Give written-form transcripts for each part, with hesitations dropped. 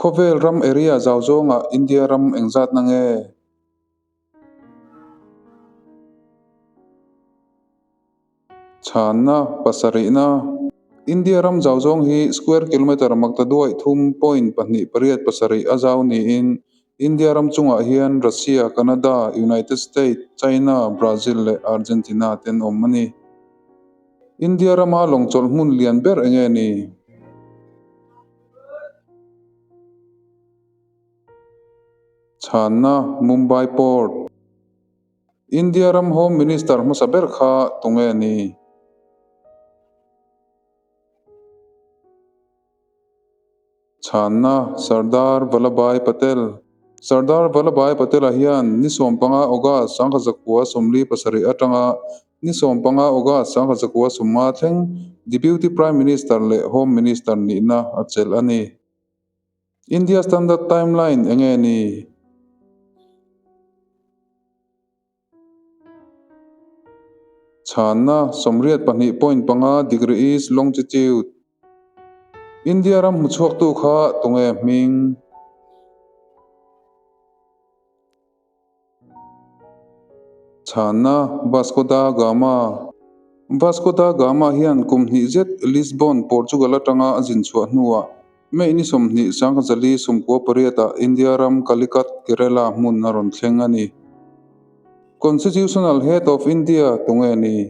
Khawvel ram area zau zawngah India ram engzatna nge? Chhanna, Pasarihna, India ram zau zawng hi square kilometre maktaduaih thum point pahnih pariat pasarih a zau niin India ram chungah hian Russia, Canada, United States, China, Brazil leh Argentina ten awm a ni. India rama lawngchawlh hmun lian ber enge ni? Chhanna, Mumbai Port. India ram Home Minister hmasa ber kha tunge ni? Chhanna, Sardar Vallabhbhai Patel. Sardar Vallabhbhai Patel-a hian ni 15 August 1947 atanga ni 15 August 1950 thleng Deputy Prime Minister leh Home Minister nihna a chelh a ni. India Standard Timeline enge ni? Chhanna, 82.5 degree east longitude. India ram hmuchhuaktu kha tunge hming? Chhanna, Vasco da Gama. Vasco da Gama hian kum hnih zet Lisbon, Portugal atanga a zin chhuah hnuah May ni 20 1998 ah India ram Calicut, Kerala hmun a rawn thleng a ni. Constitutional Head of India tunge ni?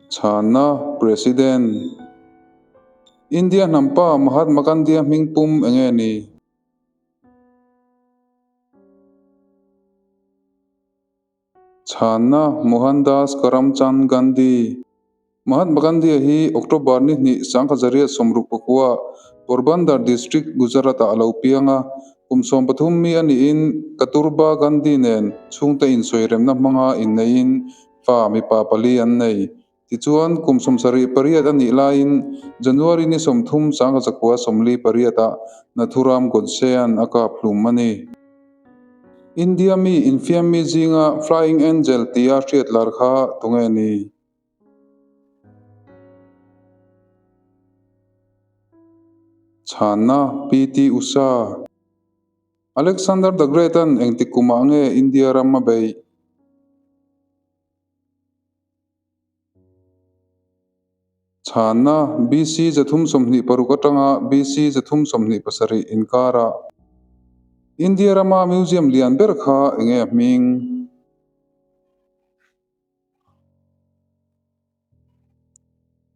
Chhanna, President. India hnampa Mahatma Gandhi-a hming pum eng nge ni? Chhanna, Mohandas Karamchand Gandhi. Mahatma Gandhi-a hi October ni hnih 1969 Porbandar District, Gujarat-ah a lo piang a. Kum 13 mi a niin Kasturba Gandhi nen chhungte insawiremna hmanga inneiin Fa mipa pali an nei. Tichuan, kum 78 a nih laiin January ni 30 1948 ah Nathuram Godse-a'n a kap hlum a ni. India mi infiam mi zinga Flying Angel tia hriat lar kha tunge ni? Chhanna, PT Usha. Alexander the Great-a'n engtik kumah nge India ram a beih? Chhanna, BC 326 atanga BC 327 inkarah India rama museum lian ber kha enge a hming?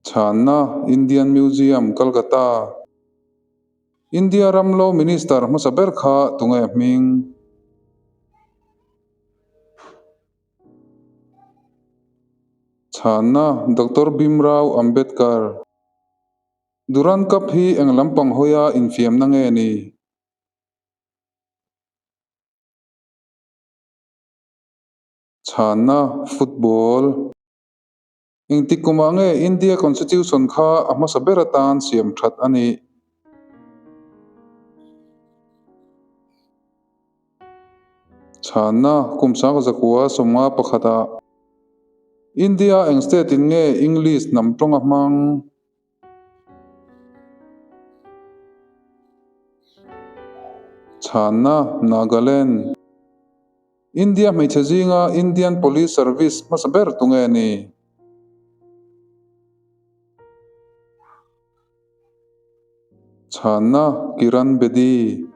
Chhanna, Indian Museum, Kolkata. India ram Law Minister hmasa ber kha tunge a hming? Chhanna, Doctor Bhimrao Ambedkar. Durand Cup hi eng lampang hawia infiamna nge ni? Chhanna, Football. Engtik kumah nge India Constitution kha a hmasa ber atan siam that a nih? Chhanna, Kum 1951 ah India eng state in nge English hnam tawng a hmang? Chhanna, Nagaland. India hmeichhe zinga Indian Police Service hmasa ber tunge ni? Chhanna, Kiran Bedi.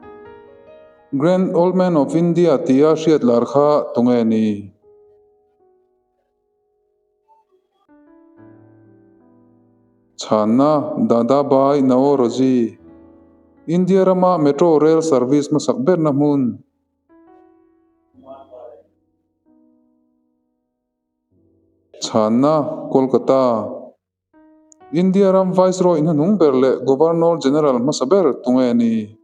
Grand Old Man of India tia hriat lar kha tunge ni? Chhanna, Dadabhai Naoroji. India rama Metro Rail Service hmasak berna hmun. Chhanna, Kolkata. India ram Viceroy hnuhnung ber leh Governor General hmasa ber tunge ni?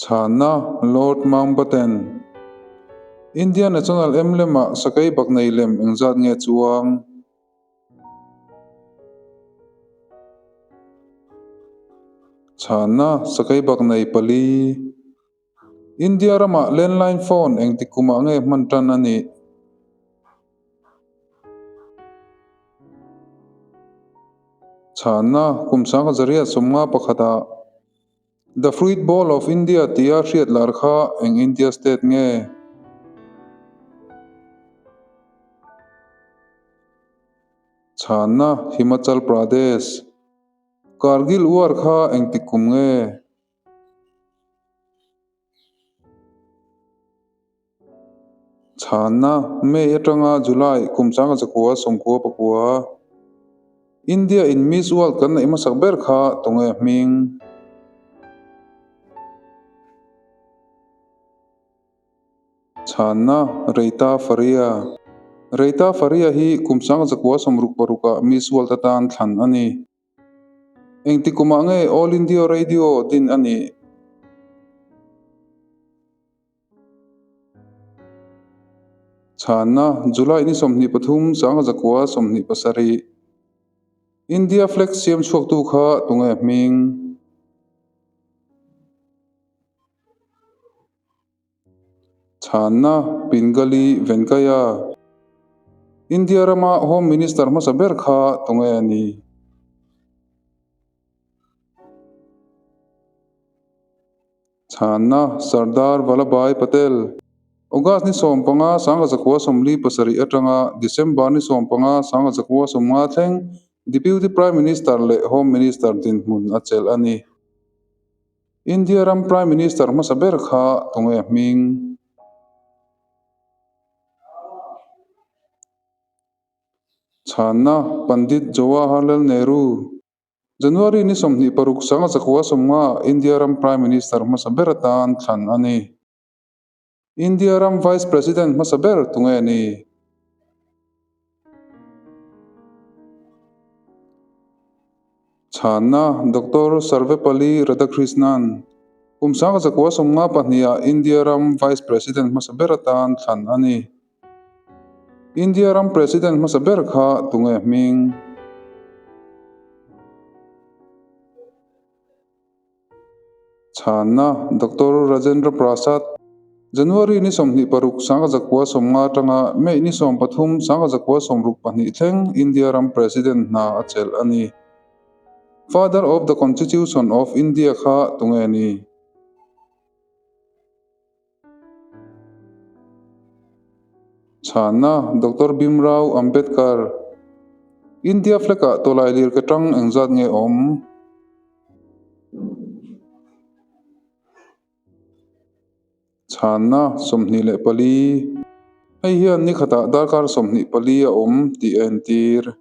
Chhanna, Lord Mountbatten. India National Emblem-ah sakei bak nei lem engzat nge chuang? Chhanna, Sakei bak nei pali. India ramah landline phone engtik kumah nge hman tan a nih? Chhanna, Kum 1851 ah The Fruit Bowl of India tia hriat lar kha eng India state nge? Chhanna, Himachal Pradesh. Kargil War kha engtik kum nge? Chhanna, May atanga July kum 1999. India in Miss World kan neih hmasak ber kha tunge hming? Chhanna, Reita Faria. Reita Faria hi kum 1966 ah Miss World atan thlan a ni. Engti kumah nge All India Radio din a nih? Chhanna, July ni 23, 1927. India flag siam chhuaktu kha tunge hming? Chhanna, Pingali Venkaiah. India rama Home Minister hmasa ber kha tunge a ni? Chhanna, Sardar Vallabhbhai Patel. August ni 15, 1947 atanga December ni 15, 1950 thleng Deputy Prime Minister leh Home Minister dinhmun a chelh a ni. India ram Prime Minister hmasa ber kha tunge hming? Chhanna, Pandit Jawaharlal Nehru. January ni 26, 1950 India ram Prime Minister hmasa ber atan thlan a ni. India ram Vice President hmasa ber tunge ni? Chhanna, Doctor Sarvepalli Radhakrishnan. Kum 1952 ah India ram Vice President hmasa ber atan thlan a ni. India ram President hmasa ber kha tunge hming? Chhanna, Doctor Rajendra Prasad. January ni 26, 1950 atanga May ni 13, 1962 thleng India ram President hna a chelh a ni. Father of the Constitution of India kha tunge ni? Chhanna, Doctor Bhimrao Ambedkar. India flag-ah tawlai lir ka tang engzat nge awm? Chhanna, 24. Hei hian ni khatah darkar 24 a awm tih a entir.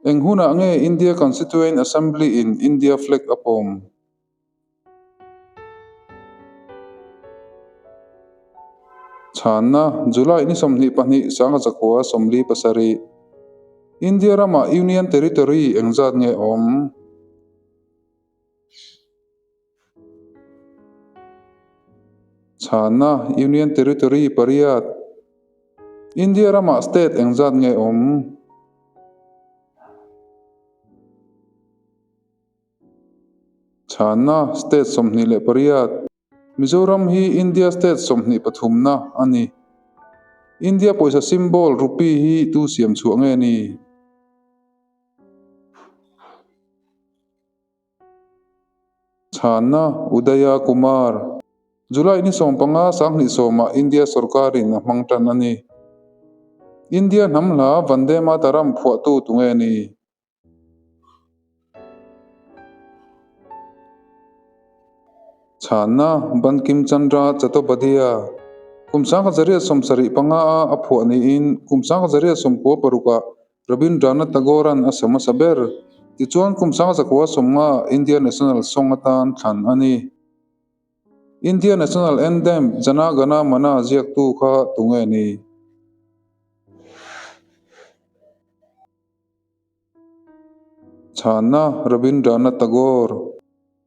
Eng hunah nge India Constituent Assembly in India flag a pawm? Chhanna, July ni 22, 1947. India ramah Union Territory engzat nge awm? Chhanna, Union Territory pariat. India ramah state engzat nge awm? Chhanna, State 28. Mizoram hi India state 23na a ni. India pawisa symbol rupee hi tu siam chhuah nge ni? Chhanna, Udaya Kumar. July ni 15, 2010 ah India sorkarin a hmang tan a ni. India hnam hla Vande Mataram phuahtu tu nge ni? Chhanna, Bankim Chandra Chattopadhyay. Kum 1875 a a phuah niin kum 1896 ah Rabindranath Tagore-a'n a sa hmasa ber. Tichuan kum 1950 India National Song atan thlan a ni. India National Anthem Jana Gana Mana ziaktu kha tunge ni? Chhanna, Rabindranath Tagore.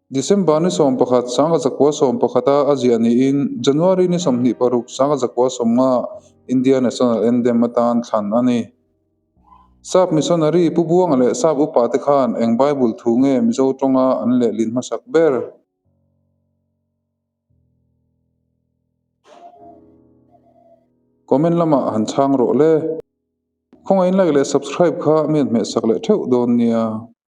December ni 11, 1911 a a ziah niin January ni 26, 1950 India National Anthem atan thlan a ni. Sap Missionary Pu Buanga leh Sap Upa te khan eng Bible thu nge Mizo tawnga an lehlin hmasak ber? Comment lamah han chhang rawh le. Khawngaih in like leh subscribe kha mi an hmehsak leh theuh dawn nia.